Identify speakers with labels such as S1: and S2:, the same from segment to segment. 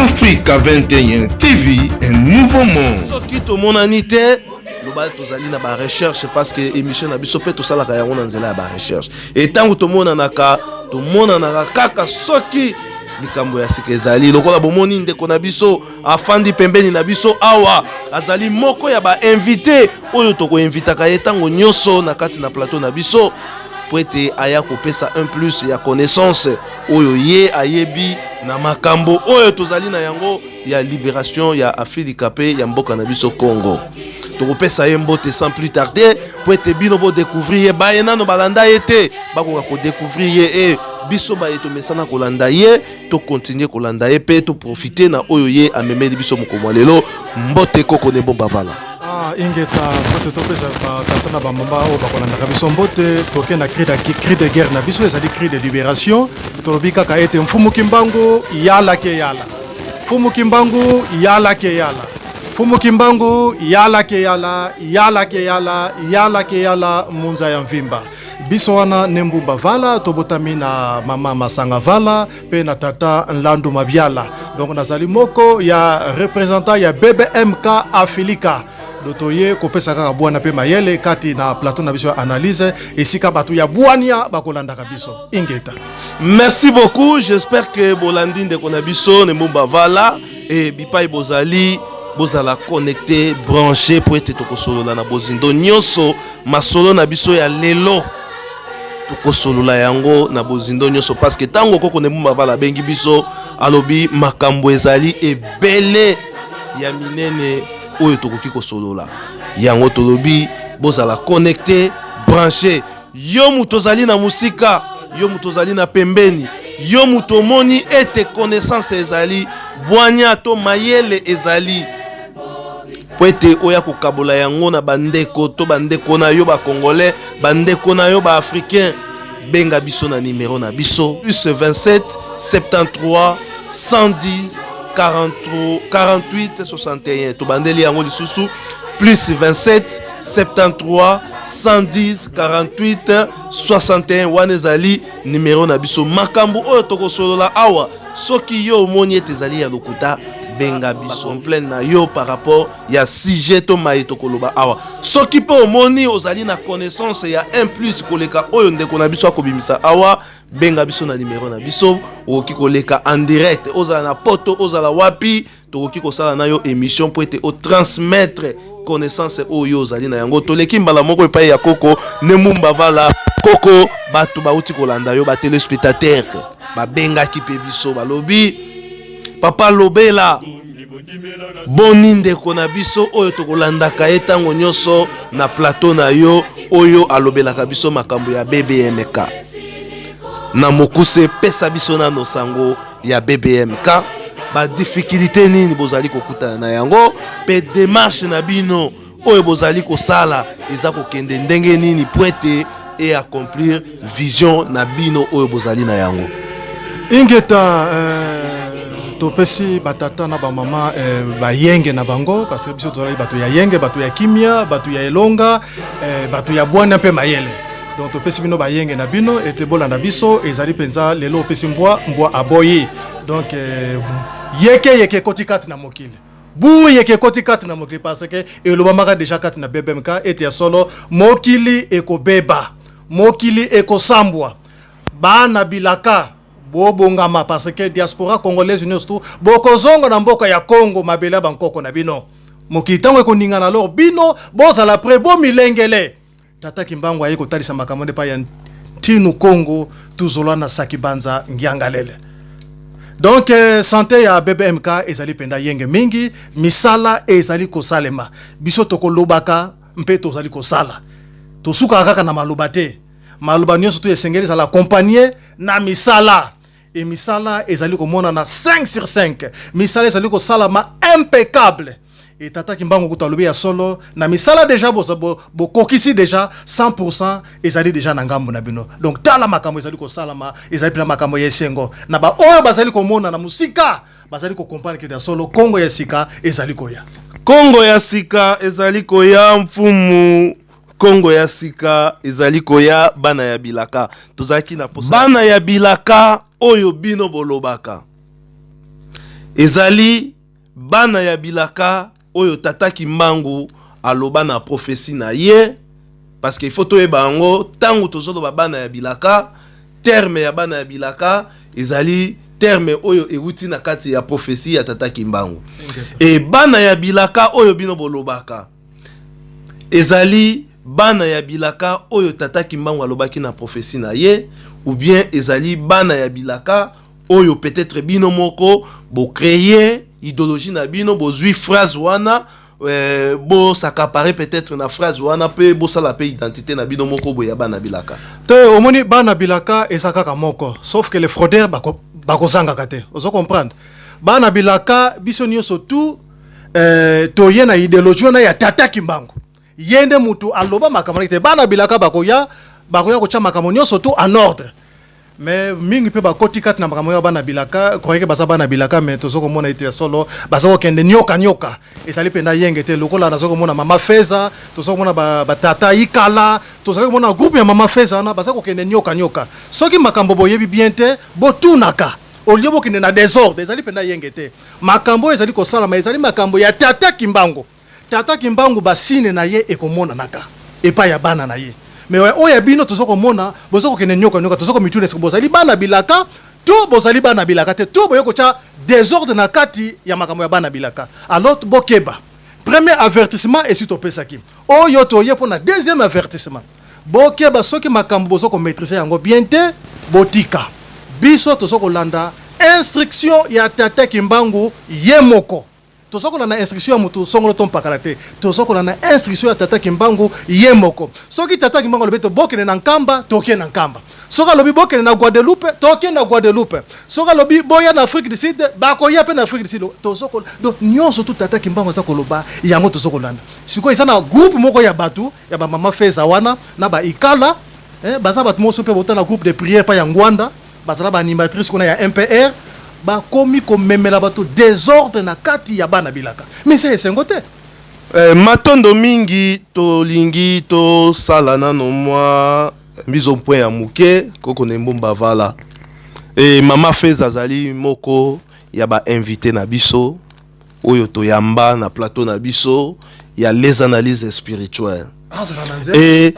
S1: Africa 21 TV, un nouveau monde.
S2: Soki tomonani te, loba tozali na ba recherche, parce que émission na biso mpe tosalaka yango na nzela ya ba recherche. E ntango tomonanaka, tomonanaka kaka soki likambo ya sika ezali. Lokola bomoni ndeko na biso afandi pembeni na biso awa, azali moko ya ba invité oyo tokoinvitaka ye ntango nyonso na kati na plateau na biso, po ete aya kopesa un plus ya connaissance oyo ye ayebi na makambo oyo tozali na yango ya libération ya Afrika mpe ya mboka na biso Congo. Tokopesa ye mbote sans plus tarder, po ete bino bodécouvrir ye. Baye nano balanda ye te, bakoka kodécouvrir ye. E biso baye tomesana kolanda ye, tokontinue kolanda ye mpe toprofite na oyo ye amemeli biso mokolo ya lelo. Mbote, koko Nembo Bavala.
S3: Ah, ingeta. Mbote topesa batata na bamama oyo bakolandaka biso. Mbote. Toke na cri de guerre na biso, ezali cri de libération. Tolobi kaka ete Mfumu Kimbangu yala ke yala, Mfumu Kimbangu yala ke yala, Mfumu Kimbangu yala ke yala, yala ke yala, yala ke yala. Munza ya mvimba biso wana ne Mbumba Vala. Tobotami na mama Masanga Vala mpe na tata Nlandu Mabiala. Donc nazali moko ya représentant ya BBMK Afilika. Do toye kopesa kaka bwana mpe mayele kati na plateau na biso ya analyse, esika bato ya bwania bakolandaka biso. Ingeta.
S2: Merci beaucoup. J'espère que bolandi ndeko na biso ne Mbumba Vala. E bipai bozali, bozala connecté, branché, po ete tokosolola na bozindo nyonso. Masolo na biso ya lelo, tokosolola yango na bozindo nyonso, parce que ntango koko ne Mbumba Vala abengi biso, alobi makambo ezali ebele ya minene oyo tokoki kosolola yango. Tolobi bozala connecté, branché. Yo moto ozali na mosika, yo moto ozali na pembeni, yo moto omoni ete connaissance ezali, bwanya to mayele ezali, po ete oya kokabola yango na bandeko to bandeko na yo bacongolais, bandeko na yo baafricain, benga biso na nimero na biso plus 27 73 110 43 48 61. Tobandeli yango lisusu: plus 27 73 110 48 61. Wana ezali nimero na biso. Makambo oyo tokosolola awa, soki yo omoni ete ezali ya lokuta, benga biso, complain na yo par rapport ya sujet to maye tokoloba awa. Soki mpe omoni ozali na connaissance ya 1 plus koleka oyo ndeko na biso akobimisa awa, benga biso na nimero na biso. Okoki koleka en direct, ozala na Poto, ozala wapi, tokoki kosala na yo émission mpo ete otransmettre connaissance oyo ozali na yango. Toleki mbala moko epai ya koko Nemumba Vala. Koko, bato bauti kolanda yo, batéléspectateur babengaki mpe biso, balobi: "Papa, lobela boni ndeko na biso oyo tokolandaka ye ntango nyonso na plateau na yo, oyo alobelaka biso makambo ya BBMK." Na mokuse, pesa biso nano sango ya BBMK, badifficulté nini bozali kokutana na yango, mpe démarche na bino oyo bozali kosala eza kokende ndenge nini po ete eaccomplir vision na bino oyo bozali na yango.
S3: Ingeta. Topesi batata na bamama bayenge na bango, parce que biso tozali bato ya yenge, bato ya kimia, bato ya elonga, bato ya bwania mpe mayele. Donc topesi bino bayenge na bino ete bolanda biso. Ezali mpenza lelo opesi mbwa, mbwa aboyi. Donc yeke yeke ekoti kati na mokili, bu yeke ekoti kati na mokili, parce que elobamaka déjà kati na BBMK ete ya solo mokili ekobeba, mokili ekosambwa. Bana bilaka, bobongama, parce que diaspora congolaise nyonso tu bokozonga na mboka ya Congo, mabele ya bankoko na bino. Mokili ntango ekoningana, alors bino bozala prêts, bomilengele. Tata Kimbangu aye kotalisa makambo nde epai ya Ntinu Congo, tuzolwa na Sakibanza Ngiangalele. Donc santé ya BBMK ezali mpenza yenge mingi. Misala ezali kosalema. Biso tokolobaka mpe tozali kosala, tosukaka kaka na maloba te. Maloba nyonso to esengeli ezala accompagné na misala. E misala ezali komonana 5 sur 5, misala ezali kosalama impeccable. E tata Kimbangu kuta alobi ya solo na misala déjà bokokisi déjà 100%, ezali déjà na ngambo na bino. Donc tala makambo ezali kosalama, ezali mpena makambo ya esengo na baoyo bazali komona na mosika, bazali kocomprendre ke ya solo Kongo ya sika ezali koya.
S2: Kongo ya sika ezali koya, mfumu. Kongo ya sika ezali koya. Bana ya bilaka, tozalaki na posa. Bana ya bilaka oyo bino bolobaka. Ezali bana ya bilaka oyo tata Kimbangu aloba na prophetie na ye, parce que il faut toyeba yango ntango tozoloba bana ya bilaka, terme ya bana ya bilaka ezali terme oyo ewuti na kati ya prophetie ya tata Kimbangu. E bana ya bilaka oyo bino bolobaka ezali bana ya bilaka oyo tata Kimbangu alobaki na prophetie na ye, ou bien ezali bana ya bilaka oyo peut-être bino moko bocréer idéologie na bino, bozwi phrase wana, bos'accaparer peut-être na phrase wana mpe bosala mpe identité na bino moko boye ya bana bilaka?
S3: Te, omoni, bana bilaka eza kaka moko, sauf que les fraudeurs bakozangaka te. Ozo comprendre? Bana bilaka, biso nyonso tu toye na idéologie wana ya tata Kimbangu. Ye nde mutu aloba makambo te. Bana bilaka bakoya kotya makambo nyonso tu en ordre, mais mingi mpe bakoti kati na makambo ya bana bilaka, croyez que baza bana bilaka, mais toza komona ete ya solo baza kokende nyoka nyoka. Ezali mpenza yenge te. Lokola naza komona mama Feza, toza komona batata Ikala, tozali komona groupe ya mama Feza wana, baza kokende nyoka nyoka. Soki makambo boyebi bien te, botunaka au lieu bokende na désordre. Ezali mpenza yenge te. Makambo oyo ezali kosalama ezali makambo ya tata Kimbangu. Tata Kimbangu, basigne na ye ekomonanaka epai ya bana na ye, mais oyo ya bino toza komona boza kokende nyoka nyoka. Toza komituna: eske bozali bana bilaka to bozali bana bilaka te, to boye kotya désordre na kati ya makambo ya bana bilaka? Alors bokeba. Premier avertissement esi topesaki, oyo toye mpo na deuxième avertissement. Bokeba. Soki makambo boza komaîtriser yango bien te, botika. Biso toza kolanda instruction ya tata Kimbangu ye moko. Toza kolanda instruction ya motu songolo to mpakala te. Toza kolanda instruction ya tata Kimbangu ye moko. Soki tata Kimbangu alobi ete bokende na Nkamba, tokende na Nkamba. Soki alobi bokende na Guadeloupe, tokende na Guadeloupe. Soki alobi boya na Afrique du Sud, bakoya mpe na Afrique du Sud. Donc nyonso tu tata Kimbangu aza koloba, yango toza kolanda. Sikoyo eza na groupe moko ya bato ya bamama Feza wana na baikala, baza bato mosusu mpe bota na groupe de prière pa ya Ngwanda, bazala baanimatrice kuna ya MPR, bakomi komemela bato désordre na kati ya bana bilaka, mais eza esengo te.
S2: Matondo mingi. Tolingi tosala nano mwa mise au point ya moke. Koko na Mbumba Vala e, mama Feza azali moko ya bainvité na biso oyo toyamba na plateau na biso ya les analyses spirituelles.
S3: Azala na nzela.
S2: E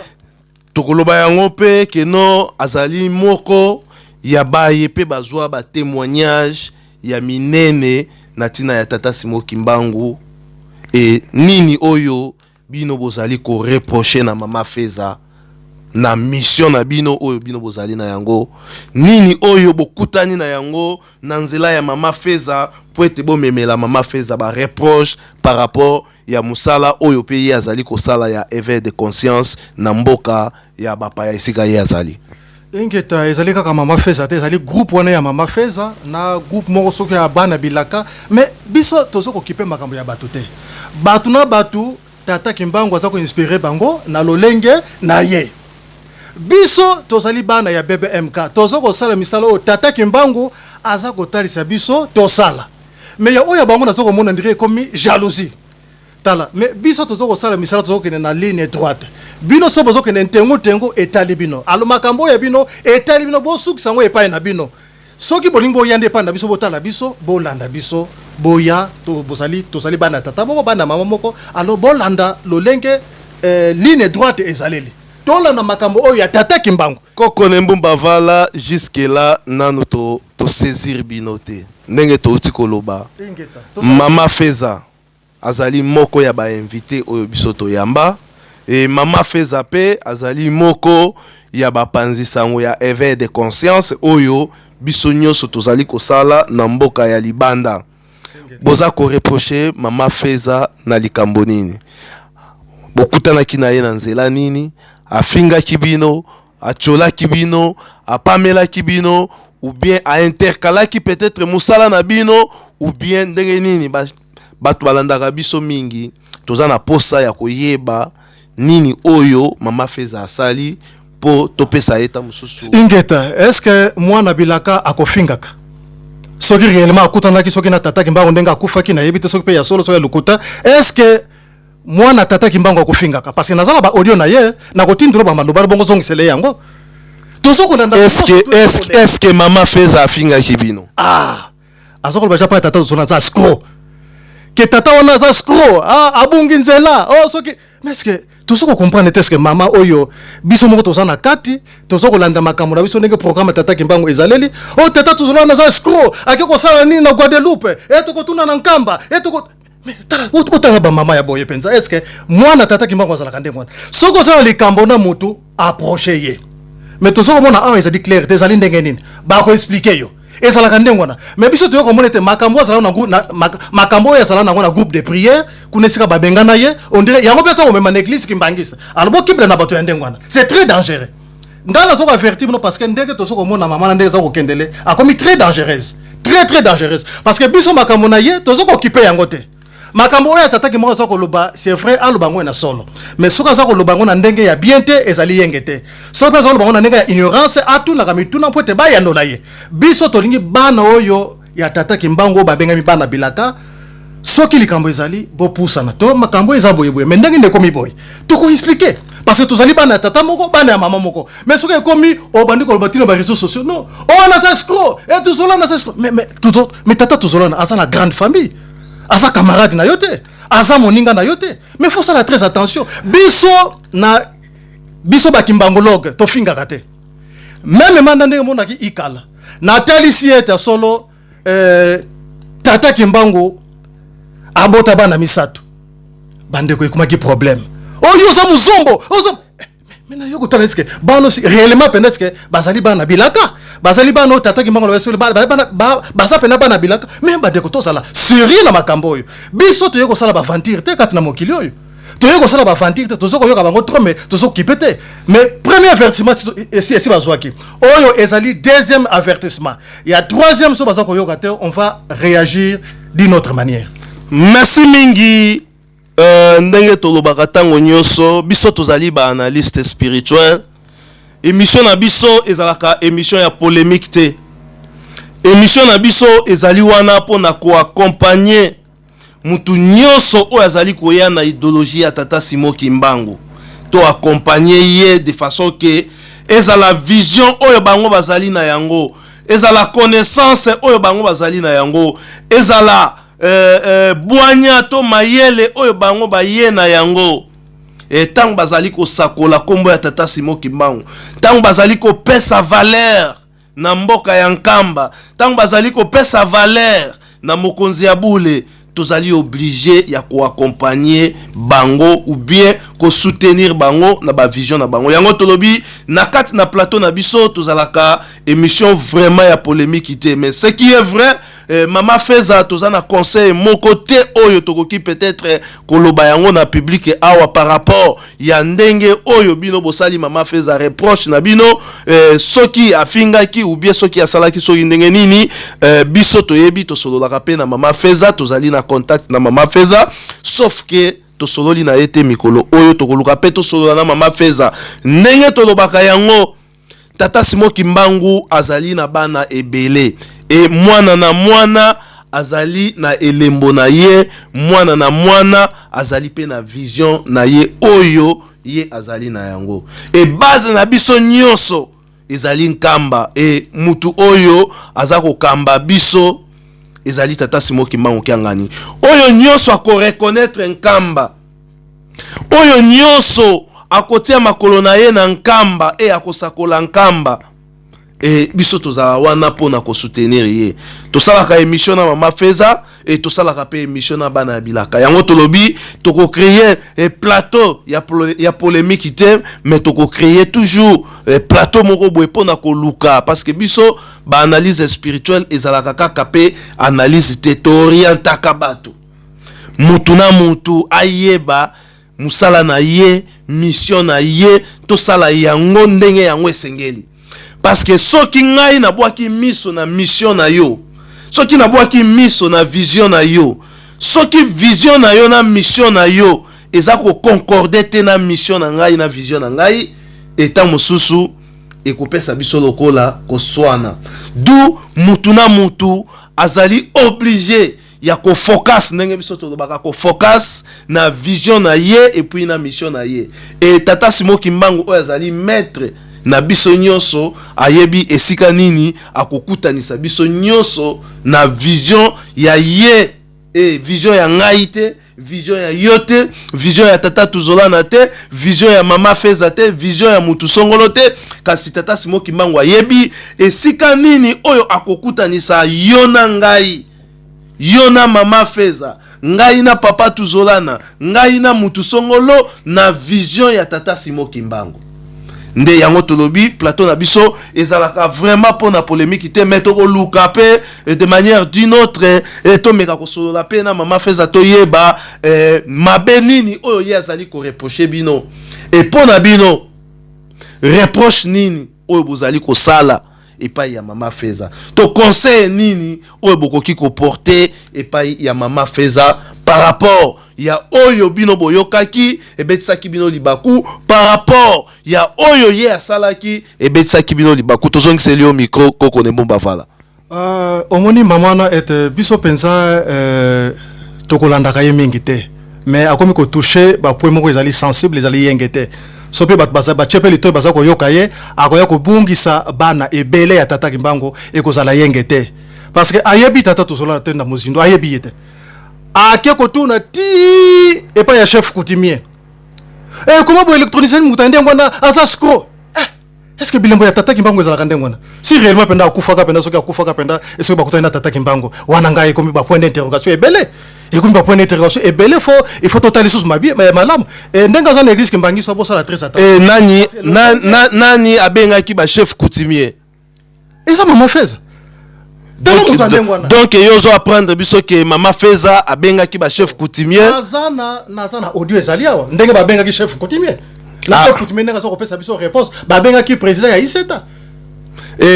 S2: tokoloba yango mpe keno azali moko ya baye mpe bazwa batémoignage ya minene na ntina ya tata Simo Kimbangu. E nini oyo bino bozali koreprocher na mama Feza na mission na bino oyo bino bozali na yango? Nini oyo bokutani na yango na nzela ya mama Feza mpo ete bomemela mama Feza bareproche par rapport ya mosala oyo mpe ye azali kosala ya éveil de conscience na mboka ya bapaya esika ye azali?
S3: Ingeta. Ezali kaka mama Feza te, ezali groupe wana ya mama Feza na groupe moko soki ya bana bilaka. Mais biso toza kokipe makambo ya bato te. Bato na bato, tata Kimbangu aza koinspirer bango na lolenge na ye. Biso tozali bana ya BBMK, toza kosala misala oyo tata Kimbangu aza kotalisa biso tosala. Mais ya oyo ya bango, naza komona ndire ekomi jalousie. Tala, mais biso toza kosala misala, toza kokende na ligne droite. Bino so bozokende ntengu ntengu, etali bino. Alo makambo oyo ya bino etali bino, bosukisa yango epai na bino. Soki bolingi boya nde epai na biso, botala biso, bolanda biso, boya to, bozali, tozali bana ya tata moko, bana ya mama moko. Alors bolanda lolenge ligne droite ezaleli. Tolanda makambo oyo ya tata Kimbangu.
S2: Koko na Mbumba Vala, jusque là nanu to tosaisir bino te. Ndenge touti koloba,
S3: Ingeta.
S2: mama Feza azali moko ya bainvité oyo biso toyamba. E mama Feza mpe azali moko ya bapanzi sango ya éveil de conscience oyo biso nyonso tozali kosala na mboka ya libanda. Boza koreprocher mama Feza na likambo nini? Bokutanaki na ye na nzela nini? Afingaki bino, atiolaki bino, apamelaki bino, ou bien aintercalaki peut-être mosala na bino, ou bien ndenge nini? Bato balandaka biso mingi, toza na posa ya koyeba nini oyo mama Feza asali mpo topesa ye ta mosusu.
S3: Ingeta. Est ce que mwana bilaka akofingaka? Soki réellement akutanaki soki na tata Kimbangu ndenge akufaki, nayebi te soki mpe ya solo, soki ya lokuta, est ce que mwana tata Kimbangu akofingaka? Parce que naza na baaudio na ye, nakotindela bamaloba bongo, zongisele yango. Tozo kolanda.
S2: Est-ce que mama Feza afingaki bino?
S3: Ah. Aza koloba ja pa tata tozona aza escroc, ke tata wana aza escroc, ah, abungi nzela. Oh, soki, mais est-ce que tozo kocomprendre te? Est-ce mama oyo, biso moko toza na kati, toza kolanda makambo na biso ndenge programme ya tata Kimbangu ezaleli. Oyo tata tozona wana aza escroc, ake kosala nini na Guadeloupe? E tokotuna na Nkamba, e toko, mais tala, otanga bamama ya boye mpenza. Est ce que mwana tata Kimbangu azalaka ndenge wana? Soki osala likambo na motu, approche ye. Mais toza komona awa ezali clair te. Ezali ndenge nini bakoexpliquer yo? Ezalaka ndenge wana. Mais biso toyei komona ete makambo azala na makambo oyo azala nango na groupe de prière kuna, esika babengana ye, on dirait yango mpe aza komema na église kimbangisa. Alors bokibela na bato ya ndenge wana, c'est très dangereux. Ngai nazo koavertir bino, parce que ndenge tozo komona mama na ndenge eza kokendele, akomi très dangereuse, très très dangereuse, parce que biso makambo na ye tozo kokipe yango te. Makambo oyo atataki moko aza koloba, c'est vrai, aloba yango na solo, mais soki aza koloba yango na ndenge ya bien te, ezali yenge te. Soki mpe aza koloba yango na ndenge ya ignorance, atunaka mituna mpo ete bayandola ye. Biso tolingi bana oyo ya tata Kimbangu, oyo babengami bana bilaka, soki likambo ezali, bopusana to makambo eza boyeboye, mais ndenge nde ekomi boye, tokoexpliquer, parce que tozali bana ya tata moko, bana ya mama moko. Mais soki ekomi obandi koloba ntina baréseaux sociaux, non, oyo naza escroc, e tozolana aza escroc, mais tata tozolana aza na grande famille, aza camarade na yo te, aza moninga na yo te. Mais faut sala très attention. Biso na biso bakimbangologue tofingaka te. Même manda ndenge monaki ikala, natalisi ete solo, tata Kimbangu abota bana misato. Bandeko, ekomaki problème: oyo oza mozombo, oza. Mais na yo kotala, eske bana osi réellement mpenza, eske bazali bana bilaka? Bazali bana oyo tata Kimbangu na biso baza mpenza bana bilaka? Mais bandeko, tozala sérieux na makambo oyo. Biso toye kosala baaventure te kati na mokili oyo, toye kosala baaventure te. Toza koyoka bango trop, mais tozokipe te. Mais premier avertissement esi bazwaki, oyo ezali deuxième avertissement. Ya troisième, so baza koyoka te, on va réagir d'une autre manière.
S2: Merci mingi. Ndenge tolobaka ntango nyonso, biso tozali baanalyste spirituel. Émission na biso ezalaka émission ya polémique te. Émission na biso ezali wana mpona koaccompagner mutu nyonso oyo azali koya na idéologie ya tata Simon Kimbangu. To accompagner ye de façon ke ezala vision oyo bango bazali na yango, ezala connaissance oyo bango bazali na yango, ezala bwanya to mayele oyo bango baye na yango. Ntango bazali kosakola nkombo ya tata Simon Kimbangu, ntango bazali kopesa valeur na mboka ya Nkamba, ntango bazali kopesa valeur na mokonzi ya bule, tozali obligé ya koaccompagner bango ou bien kosoutenir bango na bavision na bango. Yango tolobi na kati na plateau na biso, tozalaka émission vraiment ya polémique te. Mais ce qui est vrai, mama Feza, toza na conseil moko te oyo tokoki peut-être koloba yango na public awa par rapport ya ndenge oyo bino bosali mama Feza reproche na bino. Soki afingaki ou bien soki asalaki soki ndenge nini, biso toyebi, tosololaka mpe na mama Feza, tozali na contact na mama Feza, sauf que tosololi na ye te mikolo oyo. Tokoluka mpe tosolola na mama Feza. Ndenge tolobaka yango, tata Simon Kimbangu azali na bana ebele, e mwana na mwana azali na elembo na ye, mwana na mwana azali mpe na vision na ye oyo ye azali na yango. E base na biso nyonso ezali Nkamba, e mutu oyo aza kokamba biso ezali tata Simon Kimbangu Kiangani. Oyo nyonso akoreconnaître Nkamba, oyo nyonso akotia makolo na ye na Nkamba e akosakola Nkamba, e biso tozala wana mpona kosoutenir ye. Tosalaka émission na mama Feza, e tosalaka mpe émission na bana ya bilaka. Yango tolobi tokocréer plateau ya polémique te, mais tokocréer toujours plateau moko boye mpona koluka, parce que biso baanalyse spirituelle ezalaka kaka mpe analyse te, toorientaka bato, mutu na mutu ayeba mosala na ye, mission na ye, tosala yango ndenge yango esengeli. Parce que soki ngai nabwaki miso na mission na yo, soki nabwaki miso na vision na yo, soki vision na yo na mission na yo eza koconcorde te na mission na ngai na vision na ngai, eta mosusu ekopesa biso lokola koswana. Du mutu na mutu azali obligé ya kofocus, ndenge biso tolobaka, kofocus na vision na ye et puis na mission na ye. E tata Simon Kimbangu oyo azali maître Na biso nyonso ayebi esika nini akokutanisa biso nyonso na vision ya ye. E vision ya ngai te, vision ya yo te, vision ya tata Tuzolana te, vision ya mama Feza te, vision ya mutu songolo te, kasi tata Simon Kimbangu ayebi esika nini oyo akokutanisa yo na ngai, yo na mama Feza, ngai na papa Tuzolana, ngai na mutu songolo, na vision ya tata Simon Kimbangu. Nde yango tolobi, plateau na biso ezalaka vraiment mpona polémique te, mais tokoluka mpe de manière d'une autre tomeka kosolola mpe na mama Feza, toyeba mabe nini oyo ye azali koreprocher bino, e mpo na bino reproche nini oyo bozali kosala epai ya mama Feza, to conseil nini oyo bokoki koporter epai ya mama Feza par rapport ya oyo bino boyokaki ebetisaki bino libaku, par rapport ya oyo ye asalaki ebetisaki bino libaku. Tozongiseli yo micro, koko Nembumba Vala.
S3: Omoni mama wana ete biso mpenza tokolandaka ye mingi te, mais akomi kotoucher bapoint moko ezali sensible, ezali yenge te. So mpe bato batie mpe litoi, baza koyoka ye, akoya kobungisa bana ebele ya tata Kimbangu. Ekozala yenge te, parce que ayebi tata Tozolana te na mozindo, ayebi ye te. Ake kotuna ti epai ya chef coutumier koma bo électronicien, moto ya ndenge wana aza escroc. Est ce que bilembo ya tata Kimbangu ezalaka ndenge wana? Si réellement mpenza akufaka mpenza, soki akufaka mpenza, soki bakutani na tata Kimbangu wana, ngai ekomi bapoint d'interrogation ebele, ekomi bapoint d'interrogation ebele. Fo il faut totala lisusu mabi malamu. Ndenge aza na église Kimbangu, so bosala très attention.
S2: Nani abengaki bachef coutumier?
S3: Eza mama Feza. Tala moto ya ndenge wana.
S2: Donc yo ozo apprendre biso ke mama Feza abengaki bachef coutumier?
S3: Naza na audio, ezali awa, ndenge babengaki chef coutumier na chef coutumier, ndenge aza kopesa biso réponse. Babengaki président ya Iseta.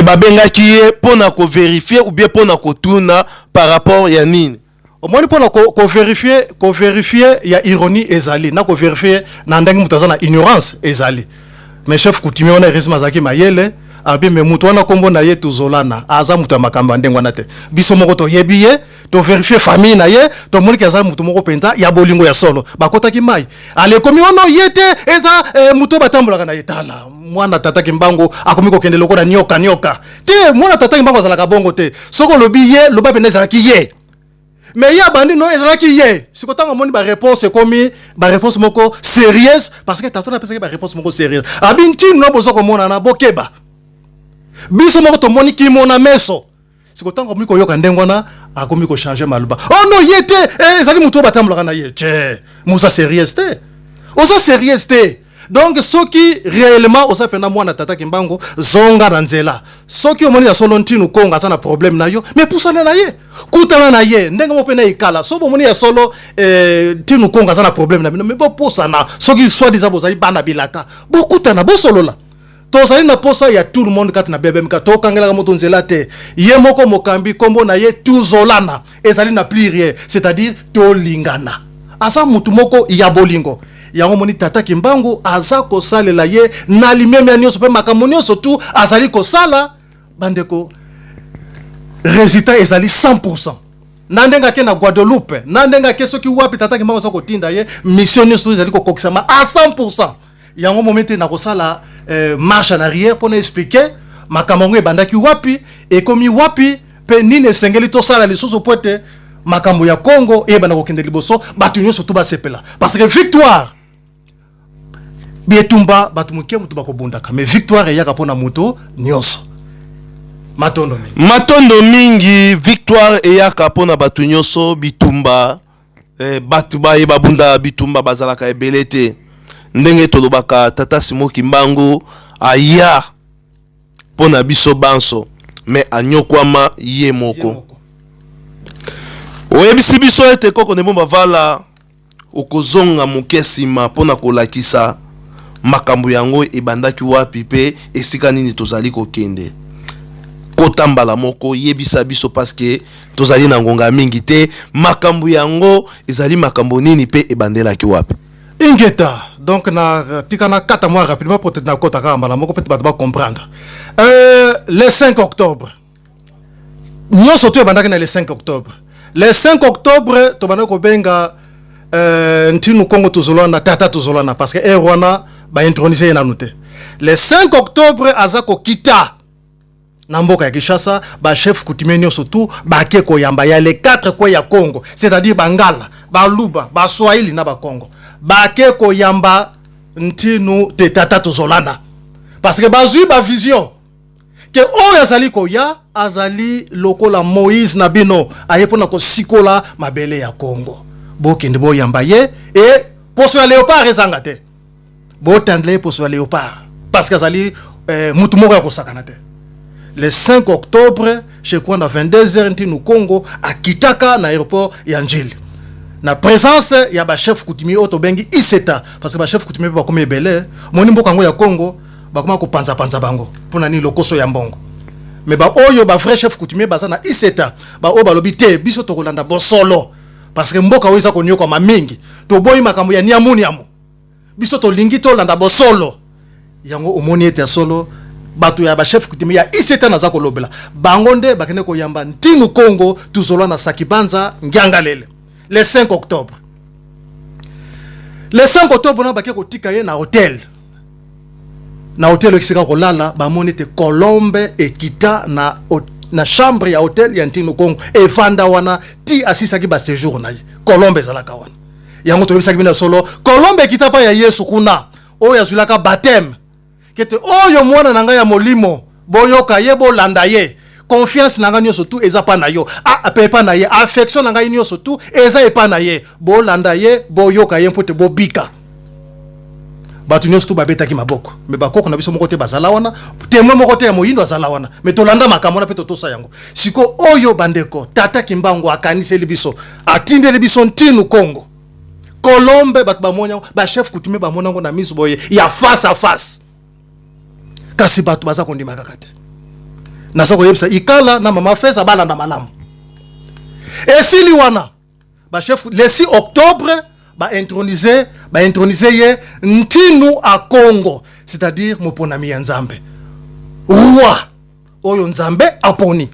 S2: Babengaki ye mpona kovérifier ou bien mpona kotuna par rapport ya nini?
S3: Omoni, mpona kovérifier ya ironie ezali na kovérifier na ndenge moto aza na ignorance ezali. Mais chef coutumier wana, heureusement azalaki mayele, abi me moto wana, nkombo na ye Tuzolana, aza moto ya makambo ya ndenge wana te. Biso moko toyebi ye, tovérifier famille na ye, tomoniki aza moto moko mpenza ya bolingo ya solo. Bakotaki mai, ale ekomi wana ye te, eza moto oyo batambolaka na ye. Tala mwana tata Kimbangu akomi kokende lokola nioka nioka te. Mwana tata Kimbangu azalaka bongo te. Soki olobi ye, loba pene ezalaki ye. Mais ye abandi no ezalaki ye. Siko ntango amoni baréponse, ekomi baréponse moko sérieuse, parce que tata napesaki baréponse moko sérieuse. Abi ntino na boza komonana, bokeba, biso moko tomoni kimona meso. Siko ntango akomi koyoka ndenge wana, akomi kochanger maloba: "Oh non, ye te, ezali motu oyo batambolaka na ye." Te, moza sérieuse te, oza sérieuse te. Donc soki réellement oza mpena mwana tata Kimbangu, zonga na nzela. Soki omoni ya solo ntinu Kongo aza na problème na yo, mais pusana na ye, kutana na ye ndenge moko mpe na ekala. So bomoni ya solo ntinu Kongo aza na problème na bino, mais bopusana. Soki soi-disant bozali bana bilaka, bokutana, bosolola. Tozali na posa ya tout le monde kati na BBMK. Tokangelaka moto nzela te. Ye moko mokambi, nkombo na ye Tuzolana, ezali na pluriel, c'est-à-dire tolingana. Aza motu moko ya bolingo. Yango moni tata Kimbangu aza kosalela ye na limemia nyonso, mpe makambo nyonso tu azali kosala, bandeko, résultat ezali 100. Na ndenge ake na Guadeloupe, na ndenge ake soki wapi, tata Kimbangu aza kotinda ye, mission nyonso ezali kokokisama à 100. Yango momi te na kosala marche en arrière mpona expliquer makambo yango ebandaki wapi, ekomi wapi, mpe nini esengeli tosala lisusu po ete makambo ya Congo eyebanda kokende liboso, bato nyonso tu basepela. Parce que victoire, bietumba bato moke moto bakobundaka, mais victoire eyaka mpona moto nyonso. Matondo mingi.
S2: Matondo mingi. Victoire eyaka mpona bato nyonso. Bitumba, bato baye babunda bitumba bazalaka ebele te. Ndenge tolobaka, tata Simon Kimbangu aya mpo na biso banso, me anyokwama ye moko.
S3: Ye moko.
S2: Oyebisi biso ete koko Ndembo Bavala okozonga moke nsima mpona kolakisa makambo yango ebandaki wapi mpe esika nini tozali kokende. Kota mbala moko, yebisa biso, paske tozali na ngonga mingi te. Makambo yango ezali makambo nini mpe ebandelaki wapi?
S3: Ingeta. Donc na tika na kata mwa rapidement po ete nakota kaka mbala moko, peut-être bato bacomprendre. Le 5 octobre, nyonso to ebandaki na le 5 octobre. Le 5 octobre, tobandaki kobenga ntinu Kongo Tozolwana tata Tozolwana, parce que heure wana baintroniser ye nanu te. Le 5 octobre aza kokita na mboka ya Kinshasa, ba chef coutumier nyonso tu bake koyamba ya les quatre coins ya Congo, c'est-à-dire Bangala, Baluba, Baswahili na Bakongo, bake koyamba Ntinu te tata tozolana, parce que bazwi ba vision ke oyo azali koya azali lokola Moïse na bino, aye mpona kosikola mabele ya Congo. Bokende boyamba ye e poso ya léopard ezanga te, botandela ye poso ya léopard, parce que azali mutu moko ya kosakana te. Le 5 octobre, je crois na 22h, Ntinu Congo akitaka na aéroport ya Njili na présence ya bachef coutumier oyo tobengi Iseta, parce que bachef coutumier mpe bakomi ebele. Moni mboka yango ya Congo bakoma kopanzapanza bango mpona nini? Lokoso ya mbongo. Mais baoyo bavrai chef coutumier baza na Iseta, baoyo balobi te, biso tokolanda bosolo, parce que mboka oyo eza konyokwama mingi, toboyi makambo ya niamu niamu, biso tolingi tolanda bosolo. Yango omoni ete ya solo bato ya bachef coutumier ya Iseta naza kolobela bango nde bakende koyamba Ntinu Congo tuzolwa na Sakibanza Ngiangalele le 5 octobre. Le 5 octobre na bake kotika ye na hotel, na hotel oyo esika kolala. Bamoni ete colombe ekita na chambre ya hotel ya Ntinu Congo, evanda wana ti asisaki baséjour na ye. Colombe ezalaka wana. Yango toyebisaki bino solo, colombe ekita pa ya Yesu kuna oyo azwilaka baptême, kete oyo mwana na ngai ya molimo, boyoka ye, bolanda ye, confiance na ngai nyonso tu eza pa na yo, pe epa na ye, affection na ngai nyonso tu eza epa na ye, bolanda ye, boyoka ye mpo te bobika. Bato nyonso tu babetaki maboko, mais bakoko na biso moko te bazala wana, témoin moko te ya moyindo azala wana. Mais tolanda makambo wana mpe totosa yango. Siko oyo bandeko, tata Kimbangu akaniseli biso, atindeli biso Ntinu Kongo colombe. Bato bamoni yango, bachef coutumier bamoni yango na miso boye ya face à face, kasi bato baza kondima kaka te. Naza koyebisa Ikala na mama Fesa balanda malamu. Esili wana, bachef, le 6 octobre baintroniser ye Ntinu a Congo, c'est-à-dire moponami ya Nzambe, roi oyo Nzambe aponi.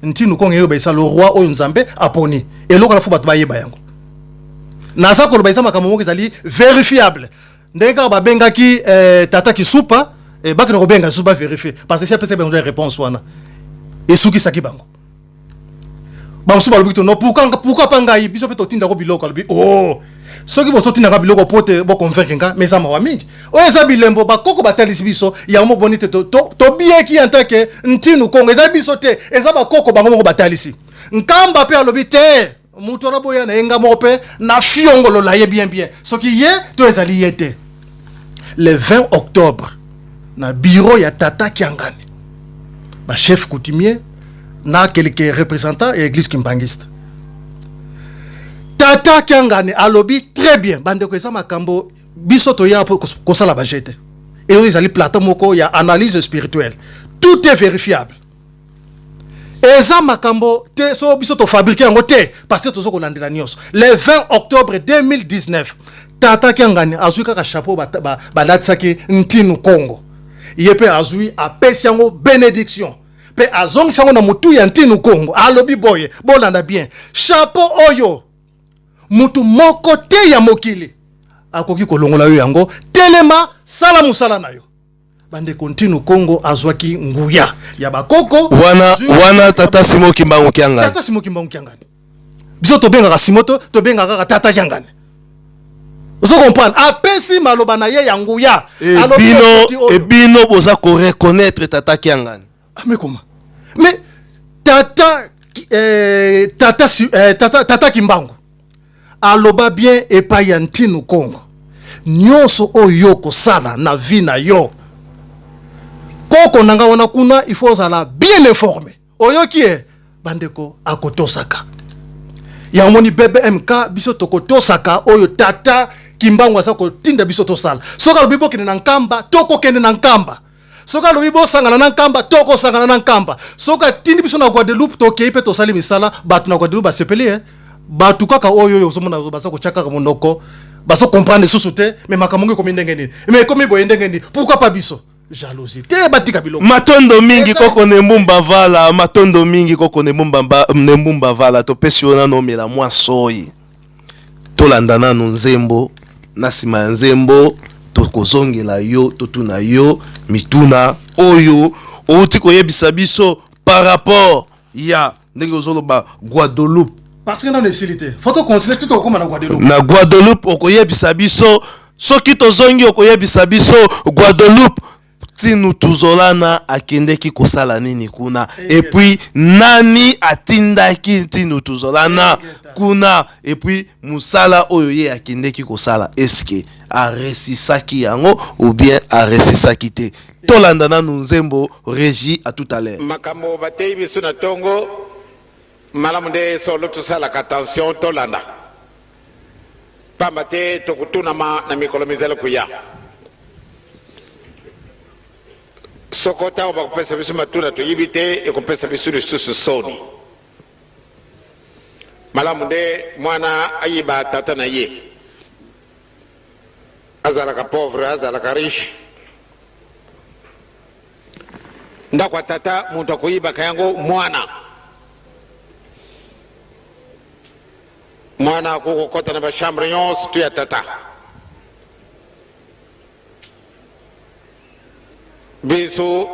S3: Ntinu Kongo eyoba esa le roi oyo Nzambe aponi. Eloko na fo bato bayeba yango, naza koloba eza makambo moko ezali vérifiable. Ndenge kaka babengaki tata Kisupa, bakende kobenga lisusu bavérifie, parce que si apesaki bango réponse wana esukisaki bango. Bamosusu balobi to no, pourquoi pa ngai? Biso mpe totindako biloko. Alobi: oh, soki bozotindaka biloko po te boconvaincre nga, mais eza mawa mingi. Oyo eza bilembo bakoko batalisi biso yango. Moboni te, tobieki en tant que Ntinu Kongo eza biso te, eza bakoko bango moko batalisi. Nkamba mpe alobi te, moto wana boya na ye, nga moko mpe na fiongolola ye bien bien soki ye to ezali ye te. Le 20 octobre, na bureau ya tata Kiangani, bachef coutumier na quelques représentants ya église kimbangiste, tata Kiangani alobi très bien: bandeko, eza makambo biso toya mpo kosala baje te, eyo ezali plateau moko ya analyse spirituelle, tout est vérifiable. Eza makambo te so biso tofabrike yango te, parce que toza kolandela nyonso. Le 20 octobre 2019, tata Kiangani azwi kaka chapeau balatisaki Ntinu Kongo, ye mpe azwi, apesi yango bénédiction mpe azongisi yango na motu ya Ntinu Kongo. Alobi boye, bolanda bien: chapeau oyo, mutu moko te ya mokili akoki kolongola yo yango, telema, sala mosala na yo. Bandeko, Ntinu Kongo azwaki nguya ya bakoko.
S2: Wana wana tata Simo Kimbangu Kiangani.
S3: Tata Simo Kimbangu Kiangani, biso tobengaka Simo to tobengaka kaka tata Kiangani. Ozo comprendre? Apesi maloba na ye ya nguya. Alobi
S2: bino
S3: ekoti oyo.
S2: E bino boza koreconnaître tata Kiangani?
S3: Ah, mais comment? Mais tata Kimbangu aloba bien epai ya Ntinu Kongo: nyonso oyo kosala na vie na yo, koko na nga wana kuna, il faut ozala bien informé. Oyoki ye, bandeko, akotosaka yango. Moni BBMK, biso tokotosaka oyo tata Kimbangu aza kotinda biso tosala. Soki alobi bokende na Nkamba, tokokende na Nkamba. Soki alobi bosangana na Nkamba, tokosangana na Nkamba. Soki atindi biso na Guadeloupe, tokei mpe tosali misala. Bato na Guadeloupe basepeli. E bato kaka oyo oyo ozomona baza kotya kaka monoko, bazo comprendre lisusu te. Mais makambo ngo ekomi ndenge nini? Mais ekomi boye ndenge nini? Pourquoi pas biso? Jalousie te, batika biloko.
S2: Matondo mingi, koko Nembumba Vala. Matondo mingi, koko Nembumba Vala. Topesi yo nano omela mwa soi, tolanda nano nzembo. Na nsima ya nzembo Tokozongela yo, totuna yo mituna oyo outi koyebisa biso par rapport ya ndenge ozoloba Guadeloupe.
S3: Parce que nano esili te, faut tocontinue ti tokokóma na Guadeloupe.
S2: Na Guadeloupe okoyebisa biso, soki tozongi okoyebisa biso Guadeloupe, Ntinu Tuzolana akendeki kosala nini kuna, et puis nani atindaki Ntinu Tuzolana kuna, et puis mosala oyo ye akendeki kosala, eske aresisaki yango ou bien aresisaki te? Tolanda nanu nzembo. Régie, à tout à l'heure.
S4: Makambo bateyi biso na ntongo malamu nde solo tosalaka attention, tolanda, pamba te tokotunama na mikolo mizali koya. Soko ntango bakopesa biso matuna toyibi te, ekopesa biso lisusu soni. Malamu nde mwana ayiba tata na ye, azalaka pauvre, azalaka riche. Ndako ya tata, moto akoyibaka yango mwana. Mwana akoki kokɔta na bachambre nyonso tu ya tata. Biso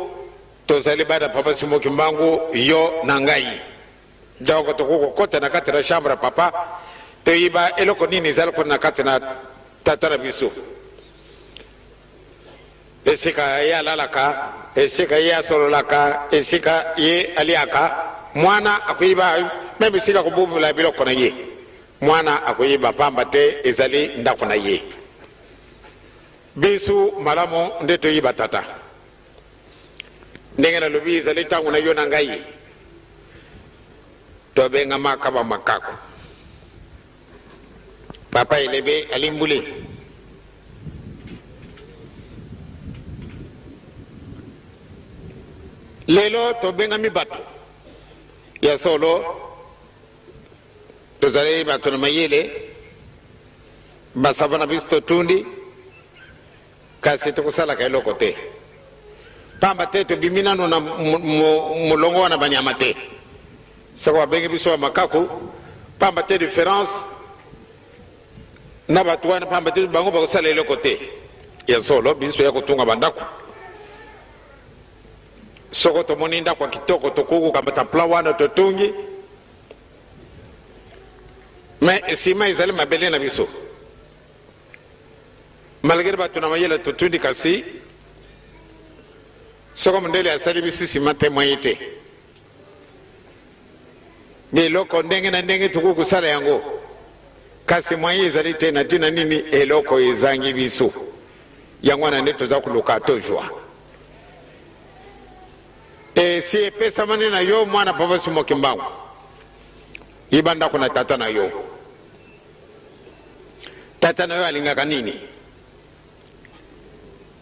S4: tozali bana Papa Simon Kimbangu, yo na ngai, donc tokoki kokɔta na kati na chambre ya papa, toyiba eloko nini ezali kuna na kati na tata na biso, esika ye alalaka, esika ye asololaka, esika ye aliaka. Mwana akoyiba meme esika kobubula biloko na ye. Mwana akoyiba pamba te ezali ndako na ye. Biso malamu nde toyiba tata. Ndenge nalobi, ezali ntango na yo na ngai tobengamaka bamakako. Papa Elebe alimbuli. Lelo tobengami bato ya solo, tozali bato na mayele, basava na biso totundi, kasi tokosalaka eloko te, pamba te tobimi nano na molongo wana banyama te. Soko babengi biso bamakaku, pamba te différence na bato wana, pamba te bango bakosala eloko te. Ya solo, biso ya kotunga bandako, soko tomoni ndako ya kitoko, tokoki kokambata plan wana totungi, me nsima ezali mabele na biso. Malgré bato na mayele totundi, kasi soko mondele asali biso nsima te, moye te. Biloko ndenge na ndenge tokoki kosala yango, kasi moye ezali te. Na ntina nini? Eloko ezangi biso, yango wana nde toza koluka tozwa. Esi epesamani na yo, mwana Papa Simon Kimbangu, yiba ndako na tata na yo. Tata na yo alingaka nini?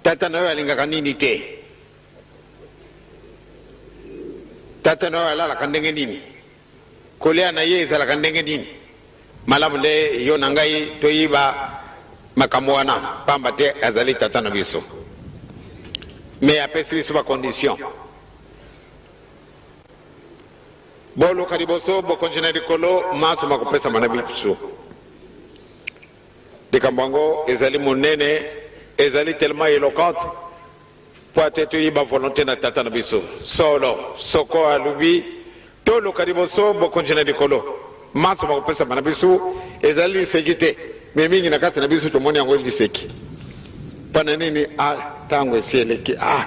S4: Tata na yo alingaka nini te? Tata na yo alalaka ndenge nini? Kolia na ye ezalaka ndenge nini? Malamu nde yo na ngai toyiba makambo wana, pamba te azali tata na biso. Me apesi biso bacondition: boluka liboso bokonzi na likolo, manso makopesama na biso. Likambo yango ezali monene, ezali tellement éloquente po ate toyiba volonté na tata na biso. Solo, soko alobi toluka liboso bokonzi na likolo, manso makopesama na biso, ezali liseki te. Me mingi na kati na biso tomoni yango liseki. Mpo na nini? Ah, ntango esi eleki, ah,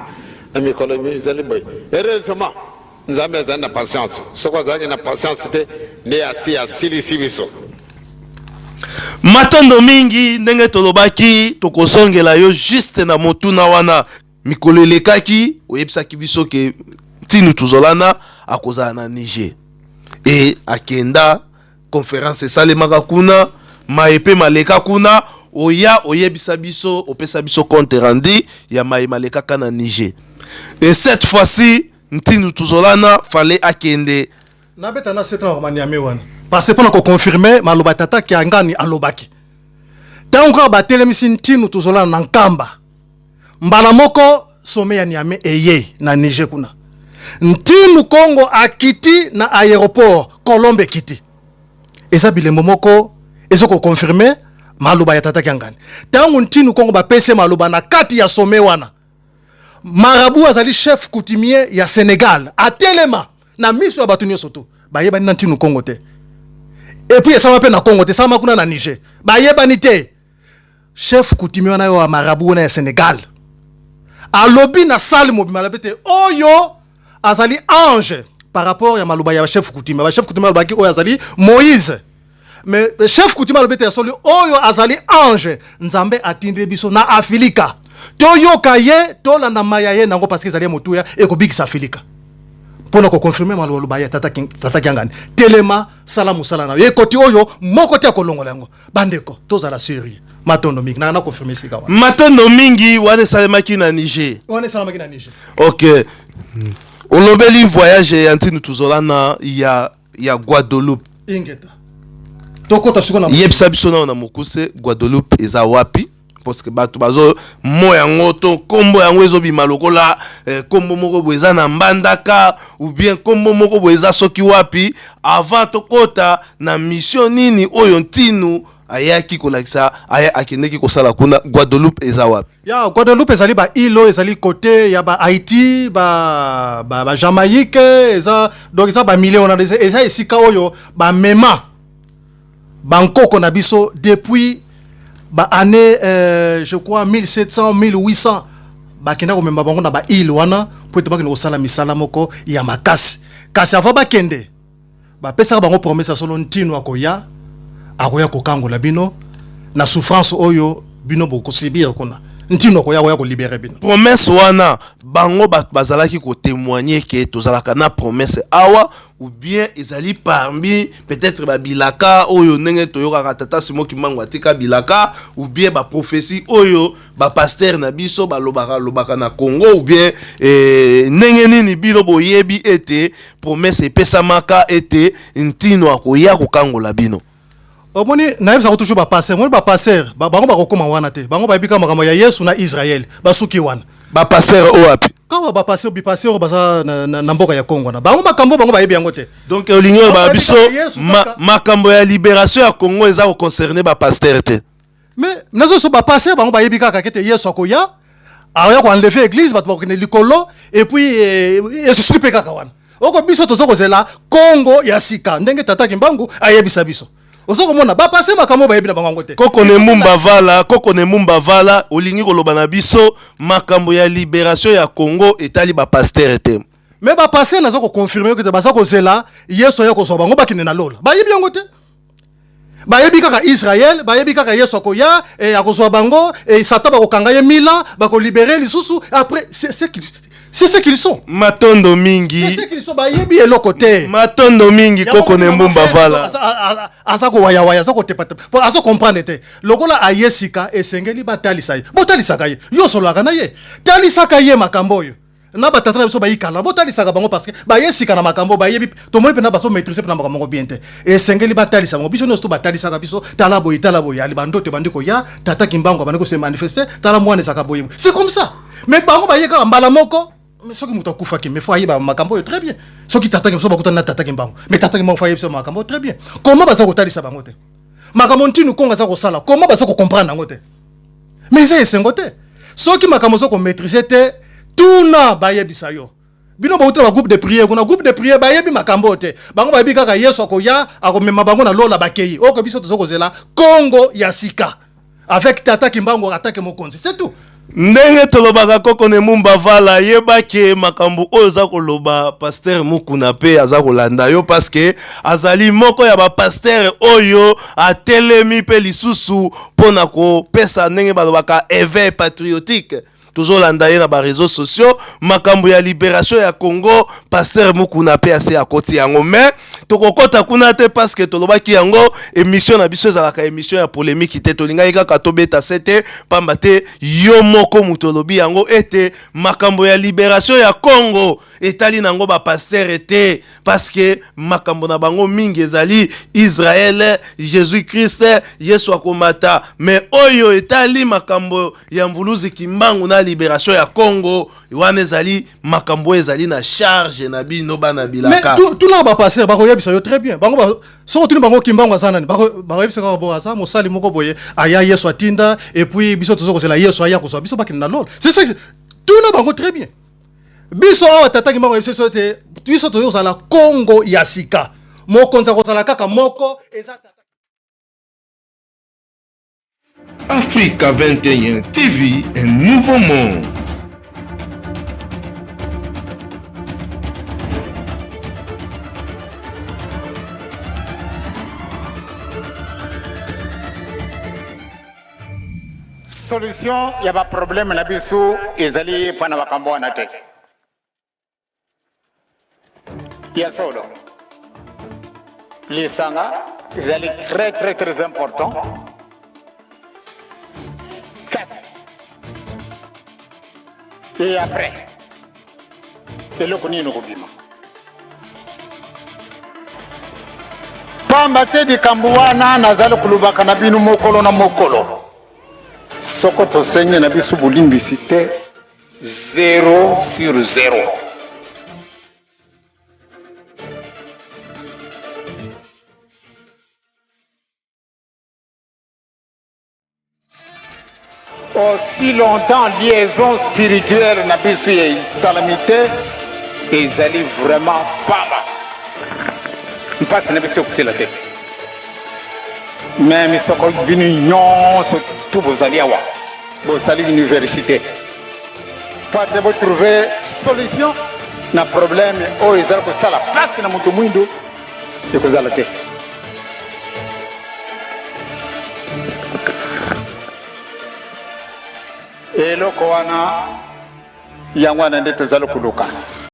S4: na mikolo ezali boye. Heureusement Nzambe azali na patience. Soko azalaki na patience te, nde asi asilisi biso.
S2: Matondo mingi. Ndenge tolobaki, tokozongela yo juste na motuna wana. Mikolo elekaki oyebisaki biso ke Ntinu Tuzolana akozala na Niger e akenda conférence esalemaka kuna, maye mpe maleka kuna. Oya oyebisa biso, opesa biso compte rendu ya maye malekaka na Niger. Et cette fois-ci Ntinu Tuzolana fallait akende.
S3: Nabeta na sete na Niamey wana, parce que mpona koconfirme maloba tata Kiangani alobaki, ntango kaka batelemisi Ntinu Tuzolana na Nkamba, mbala moko sommet ya Niamey eye na Niger kuna. Ntinu Kongo akiti na aéroport, Colombe ekiti. Eza bilembo moko ezo koconfirme. Maloba ya Tata Kiangani, ntango Ntinu Kongo bapesi maloba na kati ya sommet wana, marabout azali chef coutumier ya Sénégal, atelema na miso ya bato nyonso to bayebani na Ntinu Kongo te. Et puis esalama mpe na Kongo te, esalama kuna na Niger, bayebani te. Chef coutumier wana oyo ya marabout wana ya Sénégal alobi na salle mobima, alobi te oyo azali ange par rapport ya maloba ya chef coutumier. Bachef coutumier alobaki oyo azali Moïse, mais chef coutumier alobi te ya soli oyo azali ange Nzambe atindi biso na Afilika. Toyoka ye, tolanda maya ye nango, parce que ezali ya motuya, ekobikisa Afilika. Mpona koconfirmer maloba ya Tata Kiangani, telema, sala mosala na yo, ekoti oyo moko te akolongola yango. Bandeko, tozala sérieux. Matondo mingi, nanga na confirmer esika wana.
S2: Matondo mingi. Wana esalemaki na Niger?
S3: Wana esalamaki na Niger.
S2: Ok, olobeli voyage ya Ntinu Tuzolana ya Guadeloupe.
S3: Ingeta, tokota siko na
S2: Yebisa biso nano na mokuse, Guadeloupe eza wapi? Parce que bato bazo mo yango to nkombo yango ezobima lokola nkombo moko boye eza na Mbandaka ou bien nkombo moko boye eza soki wapi. Avant tokota na mission nini oyo Ntinu ayaki kolakisa, aya akendeki kosala kuna, Guadeloupe eza wapi?
S3: Ya Guadeloupe ezali baîle oyo ezali côté ya ba Haïti, ba Jamaïque. Eza donc eza bamilieu wana, eza esika oyo bamema bankoko na biso depuis baannée je crois 1700, 1800. Bakenda komema bango na baîle wana mpo ete bakende kosala misala moko ya makasi. Kasi avant bakende, bapesaka bango promesse ya solo: Ntino akoya, akoya kokangola bino na souffrance oyo bino bokosubir kuna. Ntino akoya, akoya kolibérer bino.
S2: Promesse wana, bango bato bazalaki kotémoigner ke tozalaka na promesse awa, ou bien ezali parmi peut-être babilaka oyo ndenge toyokaka Tata Simo Kimbangu atika bilaka, ou bien baprophétie oyo bapasteur na biso balobaka lobaka na Congo, ou bien ndenge nini bino boyebi ete promesse epesamaka ete Ntino akoya kokangola bino?
S3: Omoni, nayebisaka toujours bapasteur, omoni, bapasteur bango bakokóma wana te. Bango bayebi kaka makambo ya Yesu na Israel, basuki wana.
S2: Bapasteur oyo wapi?
S3: Kaka bapasteur, bipasteur oyo baza na mboka ya Congo wana, bango makambo bango bayebi yango te.
S2: Donc olingi oyo
S3: Bango
S2: biso
S3: bayebi kaka Yesu kaka.
S2: Makambo ya libération ya Congo eza koconcerner bapasteur te?
S3: Mais nazoso bapasteur, bango bayebi kaka kete Yesu akoya, akoya koenlever église, bato bakokende likolo, et puis esusuki mpe kaka wana. Oko biso toza kozela Kongo ya sika ndenge Tata Kimbangu ayebisa biso. Oza komona bapasteur, makambo oyo bayebi na bango yango te.
S2: Koko ne Mumba Vala, koko ne Mumba Vala, olingi koloba na biso makambo ya libération ya Congo etali bapasteur te?
S3: Mais bapasteur, naza koconfirmer kete baza kozela Yesu aya kozwa bango, bakende na lola. Bayebi yango te. Bayebi kaka Israel, bayebi kaka Yesu akoya akozwa bango, Satan bakokanga ye mila, bakolibérer lisusu après. C'est ce qu'ils sont.
S2: Matondo mingi.
S3: C'est ce qu'ils sont, bayebi eloko te.
S2: Matondo mingi, koko ne Mbumba Vala.
S3: Aza kowayawaya, aza kotepatepa po aza comprendre te. Lokola aye sika, esengeli batalisa ye. Botalisaka ye, yo osololaka na ye, talisaka ye makambo oyo na batata na biso bayikala. Botalisaka bango parce que baye sika na makambo bayebi. Tomoni mpena bazomaîtriser mpena makambo yango bien te. Esengeli batalisa bango. Biso nyonso to batalisaka biso: tala boye, tala boye, ali bandoto ebandi koya, Tata Kimbangu abandi kose manifester, tala mwana ezalaka boye. C'est comme ça. Mais bango baye kaka mbala moko. Mais soki moto akufaki, mais faut ayeba makambo oyo très bien. Soki tata so bakutani na Tata Kimbangu, mais Tata Kimbangu faut ayebisa makambo oyo très bien. Comment baza kotalisa bango te makambo Ntinu Kongo aza kosala? Comment baza kocomprendre yango te? Mais eza esengo te. Soki makambo oza komaîtriser te, tuna, bayebisa yo. Bino bauti na bagroupe de prière kuna, groupe de prière bayebi makambo oyo te. Bango bayebi kaka Yesu akoya, akomema bango na lola, bakei. Oko biso toza kozela Kongo ya sika avec Tata Kimbangu atake mokonzi, c'est tout.
S2: Ndenge tolobaka, koko ne Mumba Vala, yebake makambo oyo oza koloba, pasteur Mukuna mpe aza kolanda yo, parce que azali moko ya bapasteur oyo atelemi mpe lisusu mpona kopesa ndenge balobaka éveil patriotique. Tozolanda ye na baréseaux sociaux. Makambo ya libération ya Congo, pasteur Mukuna mpe ase akoti yango. Mais tokokɔta kuna te, parce que tolobaki yango, émission na biso ezalaka émission ya polémique te. Tolingaki kaka tobeta se te, pamba te yo moko moto olobi yango ete makambo ya libération ya Congo etali nango bapasteur te, parce que makambo na bango mingi ezali Israel, Jésus Christ, Yesu akomata. Mais oyo etali makambo ya Mvuluzi Kimbangu na libération ya Congo. Wana ezali makambo oyo ezali na charge na bino bana bilaka.
S3: Mais tuna ba pasteur bakoyebisa yo très bien. Bango ba soki otuni bango Kimbangu aza nani, bakoyebisa kaka bo aza mosali moko boye aya Yesu atinda et puis biso tozo kozela Yesu aya kozwa biso bakende na lola. C'est ça, tuna bango très bien. Biso awa tata Kimbangu ayebisa biso ete biso tozo kozala Kongo ya sika. Mokonzi akozala kaka moko eza tata.
S1: Africa 21 TV, un nouveau monde.
S4: Solution ya ba problème na biso ezali mpo na makambo wana te. Ya solo, lisanga ezali très très très important, kasi et après eloko nini kobima? Pamba te likambo wana nazali kolobaka na bino mokolo na mokolo, soko tosengi na biso bolimbisi te, 0 sur 0. Aussi longtemps liaison spirituelle na biso ya esalami te, ezali vraiment pamba, mpasi na biso ekosila te. Meme soko bino nyonso tu bozali awa, bosali université po ate botrouve solution na problème oyo ezali kosala mpasi na moto mwindu, ekozala te. Eloko wana, yango wana nde tozali koluka.